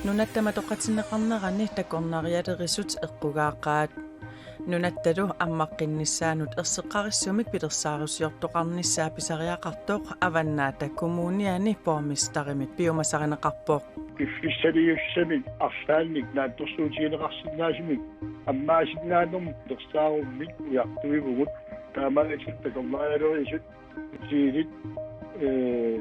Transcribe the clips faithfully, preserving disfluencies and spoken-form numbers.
Nunatta matoqqatinneqarnerani takornarialerisut eqqugaaqaat. Nunattalu ammaqqinnissaanut erseqqarissumik pilersaarusiortoqarnissaa pisariaqartoq Avannaata Kommuniani borgmesterimit piumasarineqarpoq. Piffissaliussamik arlaannik naatsorsuutigineqarsinnaasumik ammaasinnaanermut pilersaarummik ujartuivugut, taamaalillutik takornarialerisut hotelit, ee,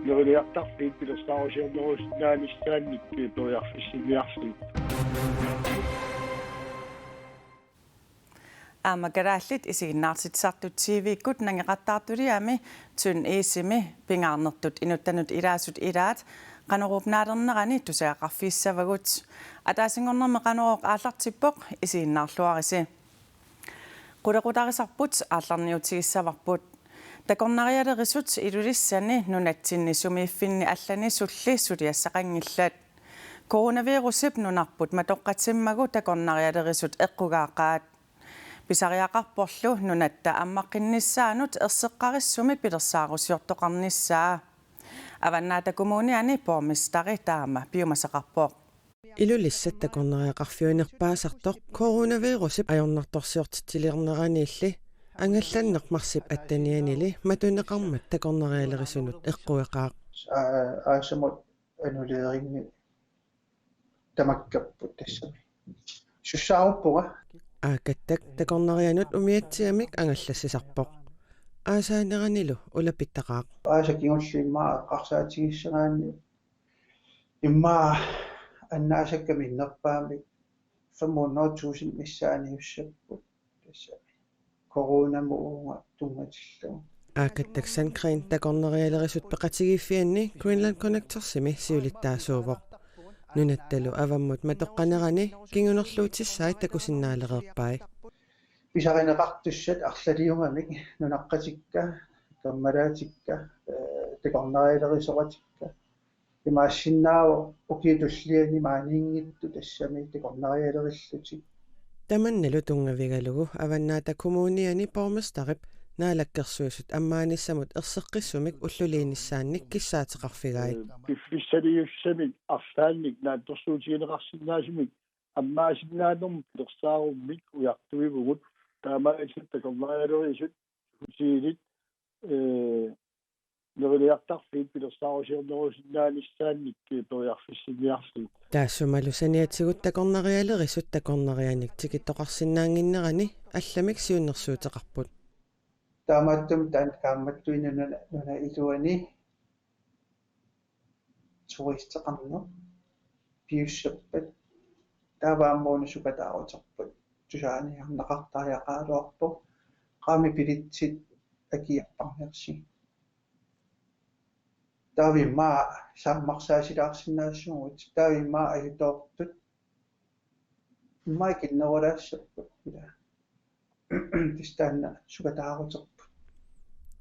neriniartarfiit pilersaarusiornerusinnaanissaannik, ee, periarfissinniarsigit. Aamma kalaallit isiginnaartitsisartut T V-kkut nangeqattaartuliami Tynd Isimi pingaarnertut inuttanut ilaasut ilaat Qanoruup naalernerani tusagaqarfigissavagut. Ataasinngornermi Qanorooq aallartippoq, isiginnaarluarisi. Qulequtarisarput aallarniutigissavarput. Takornarialerisut Ilulissani nunatsinni sumiiffinni allani sulli suliassaqanngillat. Coronavirusip nunarput matoqqatimmagu takornarialerisut eqqugaaqaat. Pisariaqarporlu nunatta ammaqqinnissaanut erseqqarissumik pilersaarusiortoqarnissaa. Avannaata Kommuniani borgmesteri taama piumasaqarpoq. Ilulissat takornariaqarfiunerpaasartoq coronavirusip ajornartorsiortitsiliorneraniilli angallanneq marsip attenianili matuneqarmat takornarialerisunut eqqueqaaq. Aa-, aasamut annuleerinngi tamakkerput tassami. Sussaaruppunga. Aakattak takornarianut umiatsiamik angallassisarpoq. Aasaaneranilu ulapittaqaaq. Aasaq kingulliit immaqa eqqarsaatigissagaanni immaqa annaasakka minnerpaamik fem hundrede tusind missaaniussapput tassami. Coronamut uunga tunngatillugu. Aakattak Sandgreen takornarialerisut peqatigiiffianni Greenland Connectorsimi siulittaasuuvoq. Nunattalu avammut matoqqanerani kingunerluutissai takusinnaalereerpai. Pisarineqartussat arlaliugamik nunaqqatikka, kammalaatikka, ee, takornarialerisoqatikka. Imaassinnaavoq ukiut tulliani maaniinngitsut tassami takornarialerillutik. Tamannalu tunngavigalugu Avannaata Kommuniani borgmesterip Naalakkersuisut ammaanissamut erseqqissumik ulluliinissaannik kissaateqarfigai. Piffissaliussamik arlaannik naatsorsuutigineqarsinnaasumik ammaasinnaanermut pilersaarummik ujartuivugut, taamaalillutik takornarialerisut hotelit, ee, neriniartarfiit pilersaarusiornerusinnaanissaannik, ee, periarfissinniarsigit. Taassumalu saniatigut takornarialerisut takornarianik tikittoqarsinnaannginnerani allamik siunnersuuteqarput. Taamaattumik taanna kaammattuinnaq nuna, nuna iluani turisteqarneq piussappat taava aamma una sukataaruterput tusaaniarneqartariaqaraluarpoq, qaami billetsit akiorparnersi. Taava immaqa saammarsaasilaarsinnaassuugut, taava immaqa ajutoortut immaqa ikinnerulaassapput ila. Tassa taanna sukataaruterput.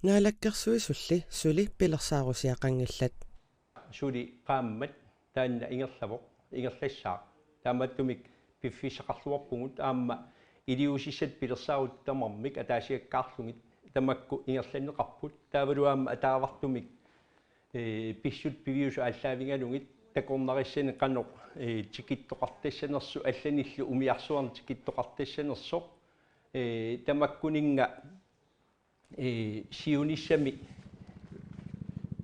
Naalakkersuisulli suli pilersaarusiaqanngillat. Suli qaammat taanna ingerlavoq, ingerlassaaq. Taamaattumik piffissaqarluarpugut aamma iliuusissat pilersaarutit tamarmik ataasiakkaarlugit tamakku ingerlanneqarput. Taavalu aamma ataavartumik, ee, pissutsit piviusut aallaavigalugit takornarissanik qanoq, ee, tikittoqartassanersoq allanillu umiarsuarnik tikittoqartassanersoq, ee, tamakkuninnga, ee, siunissami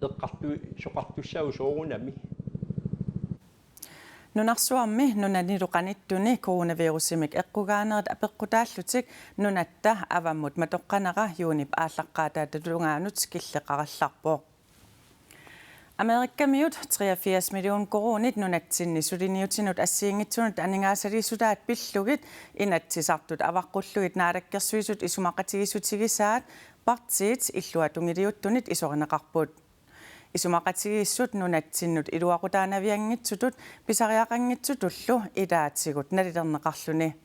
eqqartuisoqartussaavoq soorunami. Nunarsuarmi nunanilu qanittumi coronavirusimik eqqugaanerit apeqqutaallutik nunatta avammut matoqqanera juunip aallaqqaataata tungaanut killeqarallarpoq. Amerikamiut treogfirs million koruunit nunatsinni suliniutinut assigiinngitsunut aningaasaliissutaat pillugit Inatsisartut avaqqullugit Naalakkersuisut isumaqatigiissutigisaat partiit illuatungiliuttunit isorineqarput. Isumaqatigiissut nunatsinnut iluaqutaanavianngitsutut pisariaqanngitsutullu ilaatigut nalilerneqarluni.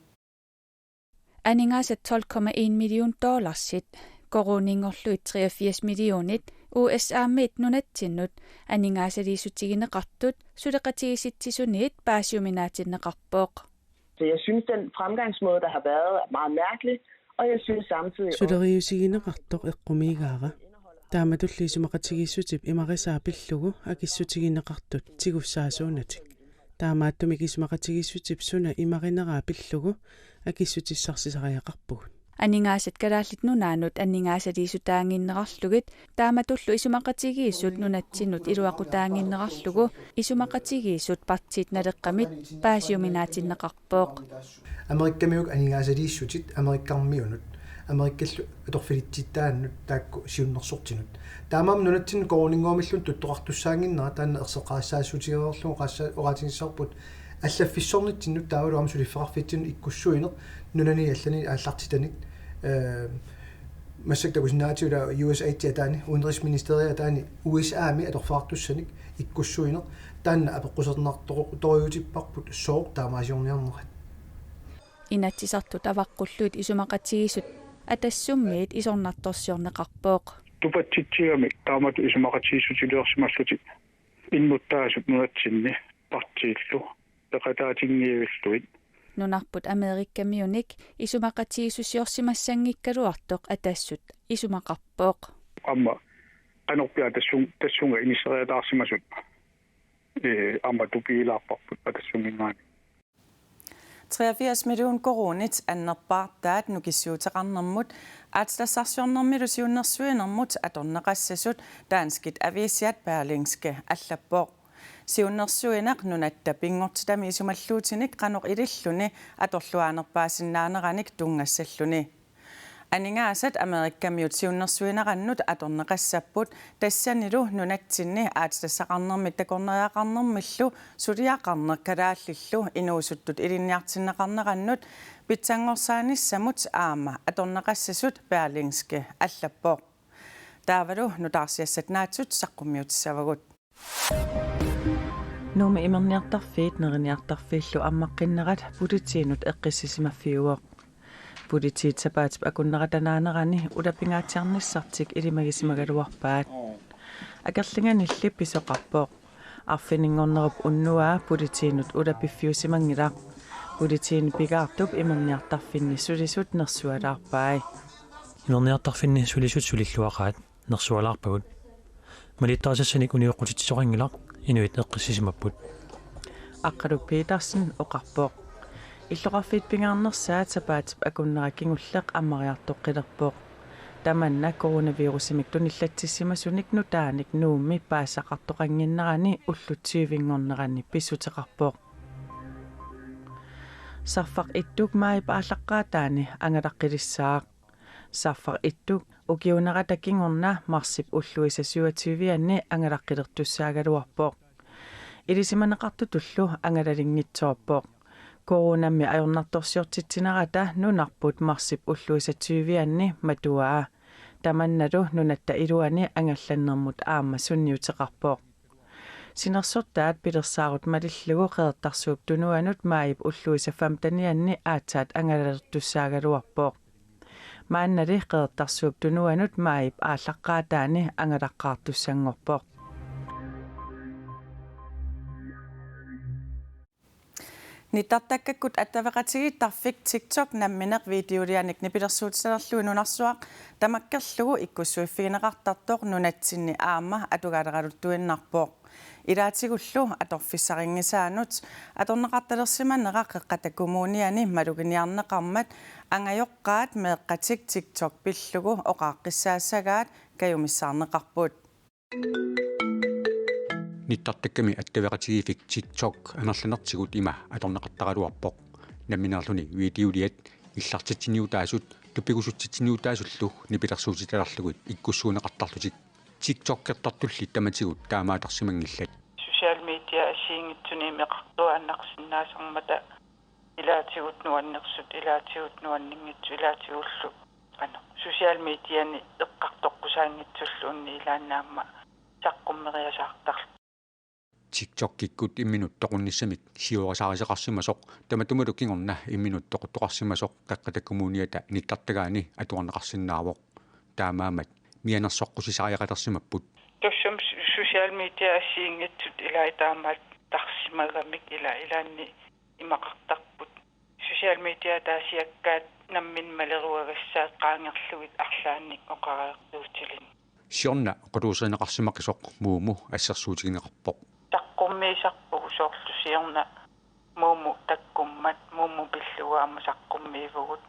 Aningaasat tolv komma en million dollarsit, koruuninngorlugit treogfirs millionit U S A-miit nunatsinnut aningaasaliissutigineqartut suleqatigiissitsisuniit paasiuminaatinneqarpoq. Så jeg synes, den fremgangsmåde, der har været, er meget mærkelig, og jeg synes samtidig også, suleriusigineqartoq eqqumiigaara. Taamatullu isumaqatigiissutip imarisaa pillugu akissutigineqartut tigussaasuunatik. Taamaattumik isumaqatigiissutip suna imarineraa pillugu akissutissarsiariaqarpugut. Aningaasat Kalaallit Nunaannut aningaasaliissutaannginnerarlugit taamatullu isumaqatigiissut nunatsinnut iluaqutaannginnerarlugu isumaqatigiissut partiit naleqqamit paasiuminaatinneqarpoq. Amerikkamiut aningaasaliissutit Amerikkarmiunut, Amerikkallu atorfilitsittaannut taakku siunnersortinut. Taamaammat nunatsinnut koruuninnguamilluunniit tuttoqartussaannginnera taanna erseqqarissaassutigeriarlugu oqaassa-, oqaatigissavarput allaffissornitsinnut taavalu aamma suliffeqarfitsinnut ikkussuineq nunani allani aallartitanik, eh, massakkut takusinnaagatsigu ila U S A-t ataani, Udenrigsministeriet ataani U S A-mi atorfeqartussanik ikkussuineq taanna apeqqusernartorujuutipparput sooq taamaasiorniarnerat. Inatsisartut avaqqullugit isumaqatigiissut Atassummiit isornartorsiorneqarpoq. Tupatsitsigamik taamatut isumaqatigiissutiliorsimallutik innuttaasut nunatsinni partiillu peqataatinngiivillugit. Nunarput Amerikkamiunik isumaqatigiissusiorsimassanngikkaluartoq Atassut isumaqarpoq. Aamma qanorpiaq tassun-, tassunga inisseriataarsimasut, eh, aamma tupiilaarparput Atassunninngaanniit. Treogfirs million koruunit annerpaartaat nukissiuteqarnermut aatsitassarsiornermilu siunnersuinermut atorneqassasut danskit aviisiat Berlingske allappoq. Siunnersuineq nunatta pinngortitami isumalluutinik qanoq ililluni atorluaanerpaasinnaaneranik tunngassalluni. Aningaasat Amerikkamiut siunnersuinerannut atorneqassapput tassanilu nunatsinni aatsitassaqarnermik takornariaqarnermillu suliaqarneq kalaallillu inuusuttut ilinniartinneqarnerannut pitsanngorsaanissamut aamma atorneqassasut Berlingske allappoq. Taavalu nutaarsiassat naatsut saqqummiutissavagut. Nuummi imerniartarfiit neriniartarfiillu ammaqqinnerat politiinut eqqissisimaffiuvoq. Politiit sapaatip akunnerata naanerani ulapingaatsiarnissartik ilimagisimagaluarpaat. Akerlianganilli pisoqarpoq. Arfininngornerup unnuaa politiinut ulapiffiusimanngilaq. Politiini pigaartup imerniartarfinni sulisut nersualaarpai. Imerniartarfinni sulisut sulilluaqaat. Nersualaarpagut. Malittarisassanik unioqqutitsisoqanngilaq, inuit eqqissisimapput. Aqqalu Petersen oqarpoq. Illoqarfiit pingaarnersaat sapaatip akunnera kingulleq ammariartoqqilerpoq. Tamanna coronavirusimik tunillatsissimasunik nutaanik Nuummi paasisaqartoqannginnerani ullut tyvenngornerani pissuteqarpoq. Sarfaq Ittuk maajip aallaqqaataani angalaqqilissaaq. Sarfaq Ittuk ukiunerata kingorna marsip ulluisa syvogtyvianni angalaqqilertussaagaluarpoq. Ilisimaneqartutullu angalalinngitsoorpoq. Coronammi ajornartorsiortitsinerata nunarput marsip ulluisa tyvianni matuaa. Tamannalu nunatta iluani angallannermut aamma sunniuteqarpoq. Sinersortaat pilersaarut malillugu Qeqertarsuup Tunuanut maajip ulluisa femtenianni aatsaat angalalertussaagaluarpoq. Maannali Qeqertarsuup Tunuanut maajip aallaqqaataani angalaqqaartussanngorpoq. Nittartakkakkut attaveqatigiittarfik TikTok nammineq videolianik nipilersuutitalerlugu nunarsuaq tamakkerlugu ikkussuiffigineqartartoq nunatsinni aamma atugaaleraluttuinnarpoq. Ilaatigullu atorfissarinngisaannut atorneqartalersimanera Qeqqata Kommuniani maluginiarneqarmat angajoqqaat meeqqatik TikTok pillugu oqaaqqissaassagaat kajumissaarneqarput. Nittartakkami attaveqatigiiffik TikTok amerlanertigut ima atorneqartaraluarpoq. Nammineerluni videoliat illartitsiniutaasut tupigusutsitsiniutaasullu nipilersuutitalerlugit ikkussuunneqartarlutik. TikTokertartulli tamatigut taamaatarsimanngillat. Social media assigiinngitsuni imeqartuaannarsinnaasarmata ilaatigut nuannersut, ilaatigut nuanninngitsut, ilaatigullu, ano, social mediani eqqartoqqusaanngitsulluunniit ilaanni aamma saqqummeriasaartarlutik. TikTokikkut imminut toqunnissamik siorasaariseqarsimasoq tamatumalu kingorna imminut toquttoqarsimasoq Qeqqata Kommuniata nittartagaani atuarneqarsinnaavoq. Taamaammat mianersoqqusisariaqalersimapput. Tassami social media assigiinngitsut ilaat taamaattarsimagamik ila ilaanni imaqartarput. Social media taasiakkaat nammineq maleruagassaat qaangerlugit arlaannik oqariartuutilinnik. Siorna quluuserineqarsimaqisoq Muumu assersuutigineqarpoq. Saqqummiisarpugut soorlu siorna Muumu takkummat, Muumu pillugu aamma saqqummiivugut.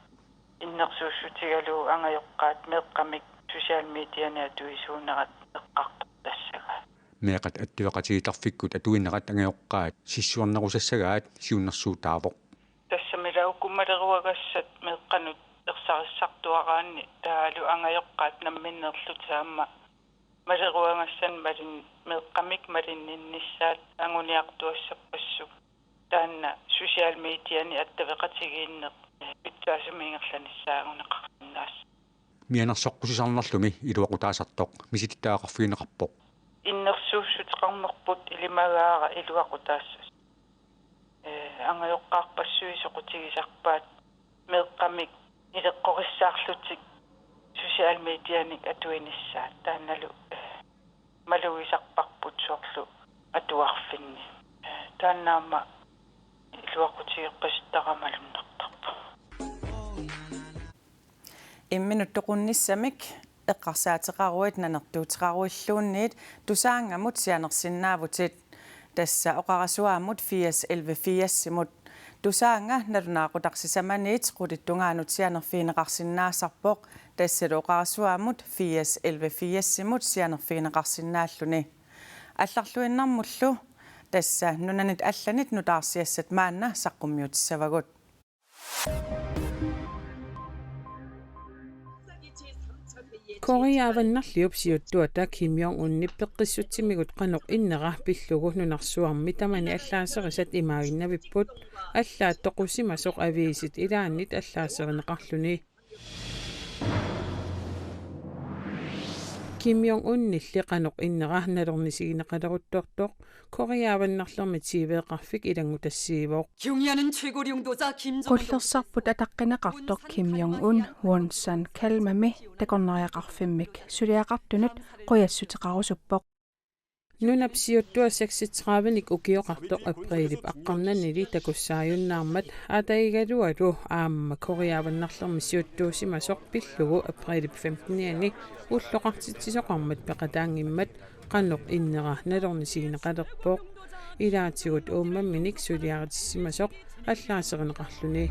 Innersuussutigalugu angajoqqaat meeqqamik social mediani atuisuunerat eqqartortassagaat. Meeqqat attaveqatigiittarfikkut atuinerat angajoqqaat sissuernerusassagaat siunnersuutaavoq. Tassami ila uku maleruagassat meeqqanut ersarissartuaraanni taavalu angajoqqaat namminneerlutik aamma maleruagassanik malin-, meeqqamik malinninnissaat anguniartuassappassuit. Taanna social mediani attaveqatigiinneq pitsaasumik ingerlanissaagunarsinnaassaaq. Mianersoqqusisarnerlumi iluaqutaasartoq misilittagaqarfigineqarpoq. Innersuussuteqarnerput ilimagaara iluaqutaassasoq. Ee, angajoqqaarpassuit soqutigisarpaat meeqqamik ileqqorissaarlutik social medianik atuinissaat, taannalu, ee, malugisarparput soorlu atuarfinni. Ee, taanna aamma iluaqutigeqqisittarama malunnartarpoq. Imminut toqunnissamik eqqarsaateqaruit nanertuuteqaruilluunniit Tusaanngamut sianersinnaavutit. Tassa oqarasuaammut firs elleve firsimut. Tusaannga nalunaaqutaq sisamaniit qulittungaanut sianerfigineqarsinnaasarpoq, tassalu oqarasuaammut firs elleve firsimut sianerfigineqarsinnaalluni. Allarluinnarmullu tassa nunanit allanit nutaarsiassat maanna saqqummiutissavagut. Korea Avannarliup siuttuata Kim Jong-unip peqqissutsimigut qanoq innera pillugu nunarsuarmi tamani allaaserisat imaaginnavipput, allaat toqusimasoq aviisit ilaannit allaaserineqarluni. Kim Jong-unilli qanoq innera nalornisigineqaleruttortoq Korea Avannarlermi T V-qarfik ilanngutassiivoq. 경애하는 최고령도자 김정은 Qullersarput ataqqineqartoq Kim Jong-un Wonsan Kalmami takornariaqarfimmik suliaqartunut qujassuteqarusuppoq. Nunap siuttua seksogtredive-nik ukioqartoq apriilip aqqarnanili takussaajunnaarmat aatagigalualu aamma Korea Avannarlermi siuttuusimasoq pillugu apriilip femtenianni ulloqartitsisoqarmat peqataanngimmat qanoq innera nalornisigineqalerpoq. Ilaatigut uummamminik suliaritissimasoq allaaserineqarluni.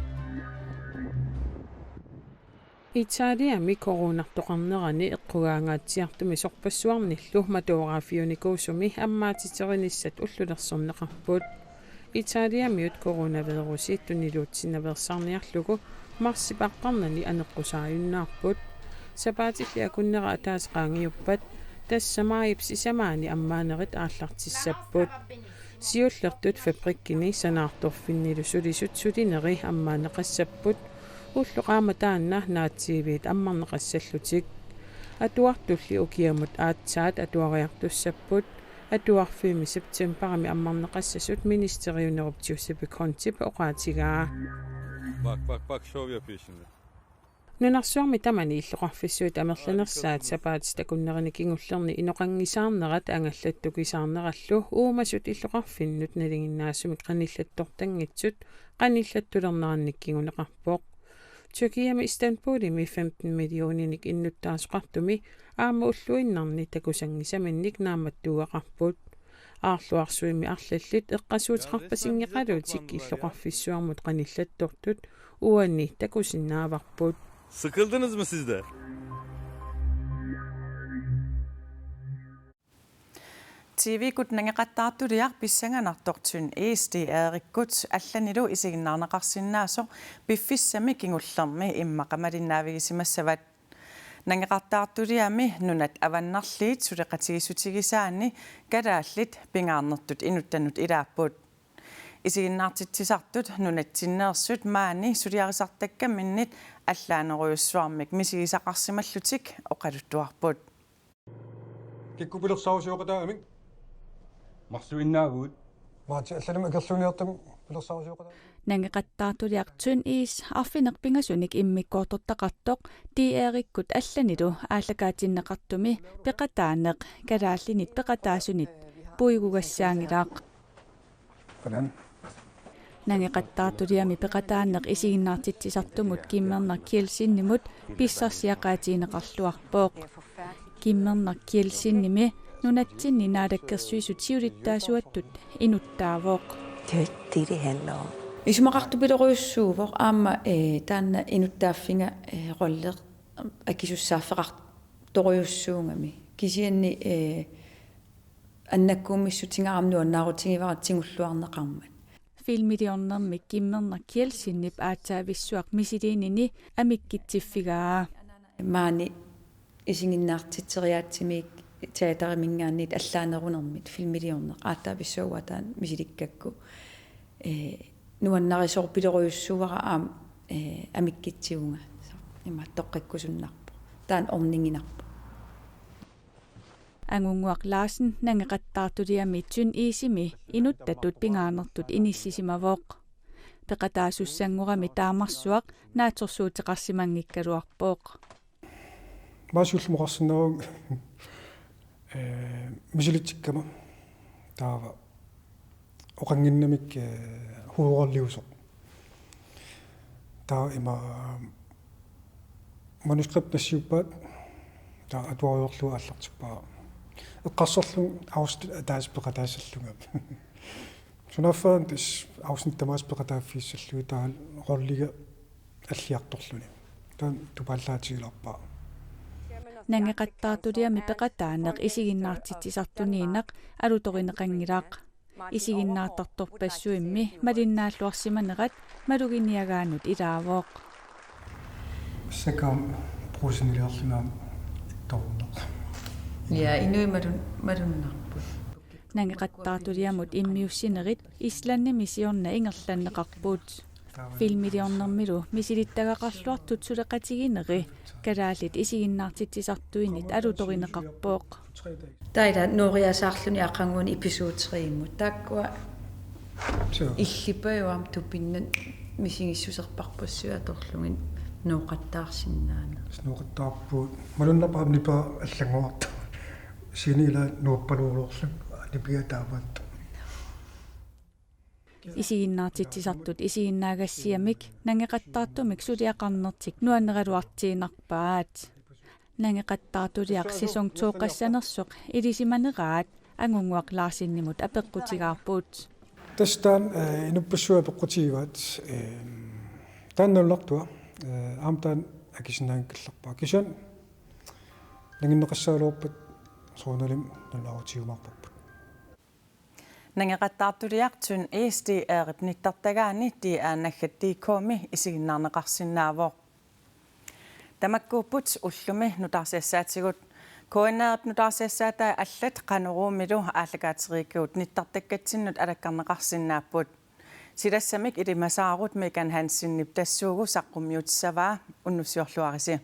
Italiami coronartoqarnerani eqqugaangaatsiartumi sorpassuarnillu matooraaffiunikuusumi ammaatitterinissat ullulersorneqarput. Italiamiut coronavirusi tuniluutsinnaveersaarniarlugu marsip aqqarnani aneqqusaajunnaarput. Sapaatilli akunnera ataaseq qaangiuppat, tassa maajip sisamaani ammaanerit aallartissapput. Siullertut fabrikkini sanaartorfinnilu sulisut sulineri ammaanneqassapput, ulloq aamma taanna naatsiiviit ammarneqassallutik. Atuartulli ukiamut aatsaat atuariartussapput, atuarfiimi septembarimi ammarneqassasut ministeriunerup Giuseppe Contep oqaatigaa. Bak, bak, bak, şov yapıyor şimdi. Nunarsuarmi tamani illoqarfissuit amerlanersaat sapaatip akunnerini kingullerni inoqanngisaarnerat angallattukisaarnerallu uumasut illoqarfinnut nalinginnaasumik qanillattortanngitsut qanillattulernerannik kinguneqarpoq. Tyrkiami Istanbulimi femten millioninik innuttaasoqartumi aamma ulluinnarni takusanngisaminnik naammattuugaqarput. Aarluarsuimmi arlallit eqqassuuteqarpasinngeqalutik illoqarfissuarmut qanillattortut uani takusinnaavarput. Sıkıldınız mı siz de? T V-kkut nangeqattaartuliaq pissanganartoq Tynd Is D R-ikkut allanilu isiginnaarneqarsinnaasoq piffissami kingullermi immaqa malinnaavigisimassavat. Nangeqattaartuliami nunat avannarliit suleqatigiissutigisaanni kalaallit pingaarnertut inuttanut ilaapput. Isiginnaartitsisartut nunatsinneersut maani suliarisartakkaminnit allaanerujussuarmik misigisaqarsimallutik oqaluttuarput. Kikkut pilersaarusioqataagamik? Marluinnaavugut. Maati allanimmi akerliuniartumik pilersaarusioqataagamik? Nangeqattaartuliaq Tynd Is arfineq pingasunik immikkoortortaqartoq D R-ikkut allanilu aallakaatinneqartumi peqataaneq kalaallinit peqataasunit puigugassaanngilaq. Hvordan? Nangeqattaartuliami peqataaneq isiginnaartitsisartumut Kimmernaq Kielsenimut pissarsiaqaatigineqarluarpoq. Kimmerneq Kielsenimi nunatsinni naalakkersuisut siulittaasuattut inuttaavoq. Det er jo ikke det, det handler om. Isumaqartupilorujussuuvoq aamma, eh, taanna inuttaaffiga, eh, rolleq akisussaaffeqartorujussuugami. Kisianni, eh, annakkuummissutigaarami nuannaarutigivara tigulluarneqarmat. Filmiliornermik Kimmerneq Kielsenip aatsaavissuaq misiliinini amikkitsiffigaa. Maani isiginnaartitseriaatsimiik teateriminngaanniit allaanerunermit filmiliorneq aatsaavissuaq taanna misilikkakku. Eh, nuannarisorpilorujussuuara aamma, eh, amikkitsivunga. Ima toqqikkusunnarpoq. Taanna orniginarpoq. Angunnguaq Larsen nangeqattaartuliami Tynd Isimi inuttatut pingaanertut inissisimavoq. Peqataasussanngorami taamarsuaq naatsorsuuteqarsimanngikkaluarpoq. Maani siullermik oqarsinnaavunga, eh, misilitsikkama taava oqannginnamik, eh, hovedrolleusoq. Taava ima manuskript nassiuppaat taava atuariarlugu aallartippara. Eqqarsarlunga afsnit ataaseq peqataassallunga. Sunaaffa tassa afsnit tamaasa peqataaffigissallugit taava rolliga alliartorluni. Taanna tupaallaatigilaarpara. Nangeqattaartuliami peqataaneq isiginnaartitsisartuniinnaq alutorineqanngilaq. Isiginnaartartorpassuimmi malinnaalluarsimanerat maluginiagaannut ilaavoq. Massakkut aamma Brugseniliorluni aamma ittoorneq. Ja, inuit malun-, malunnarput. Nangeqattaartuliamut immiussinerit Islandimi siorna ingerlanneqarput. Filmiliornermilu misilittagaqarluartut suleqatigineri kalaallit isiginnaartitsisartuinit alutorineqarpoq. Taava ila nooriasaarluni aqaguani episode tre-mut. Taakkua Suu. Illipajuam tupinnaq misigissuserparpassuit atorlugit nooqattaarsinnaaneq. Nooqattaarpugut. Malunnarpoq aamma nipaa allanngorartoq. Sini ila nuuppaluuloorluni nipia taamaattoq. Isiginnaartitsisartut isiginnaagassiamik nangeqattaartumik suliaqarnertik nuanneraluartiinnarpaat. Nangeqattaartuliaq sæson to-qqassanersoq ilisimaneraat Angunnguaq Larsenimut apeqqutigaarput. Tassa taanna, eh, inuppassuit apeqqutigivaat, eh, taanna nalunartua, eh, aamma taanna akisinnaanngikkallarpara. Kisianni nanginneqassagaluarpat soorunalimi nalunaarutigiumaarparput. Nangeqattaartuliaq Tynd Is D R-ip nittartagaani D R naggat D K-mi isiginnaarneqarsinnaavoq. Tamakkuupput ullumi nutaarsiassaatigut. K N R-ip nutaarsiassaatai allat Qanoruumilu aallakaatereerikkagut nittartakkatsinnut alakkarneqarsinnaapput. Silassamik ilimasaarut Megan Hansenip tassuugu saqqummiutissavaa, unnussiorluarisi.